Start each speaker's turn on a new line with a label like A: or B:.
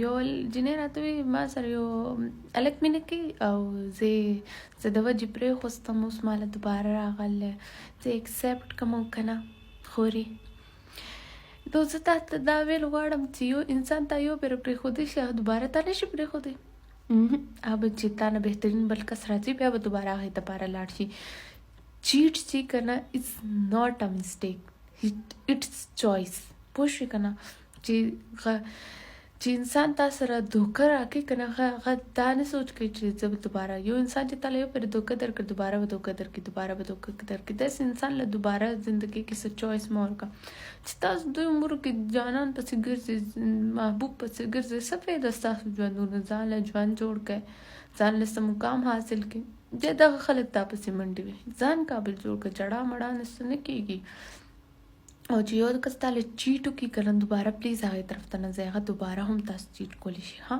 A: یو جنۍ راته وی، ما سره یو هلک مینه کوي او زه د وجې پرېښوستم، اوس ماله دوباره راغلی، زه accept کوم او که نه؟ خورې، نو زه تا ته دا ویل غواړم چې یو انسان تا یو پېره پرېښودی شي، هغه دوباره تا نشي پرېښودی. هغه به چې تا نه بهترین بل کس راځي، بیا به دوباره هغې دپاره لاړ شي. چیټ چې که نه، it's not a mistake, it's choice. پوه شوې که نه؟ چې انسان تا سره دوکه راکړي که نه، هغه دا نه سوچ کوي چې زه به دوباره. یو انسان چې تاله یو پېره دوکه درکړ، دوباره به دوکه درکړي، دوباره به دوکه درکړي. داسې انسان له دوباره زندګۍ کې څه choice مه ورکړه. چې تاسو دوی عمر کې جانان پسې ګرځئ، محبوب پسې ګرځئ، څه فایده ستاسو ژوندونه؟ ځان له ژوند جوړ کړئ، ځان له څه مقام حاصل کړئ. بیا دغه خلک تا پسې منډې وي. ځان قابل جوړ کړه، جړا مړا نه څه نه کېږي. او چې یو کس تا له cheat وکړي که نه، دوباره please هغې طرف ته نه ځئ. هغه دوباره هم تاسو cheat کولی شي. ها.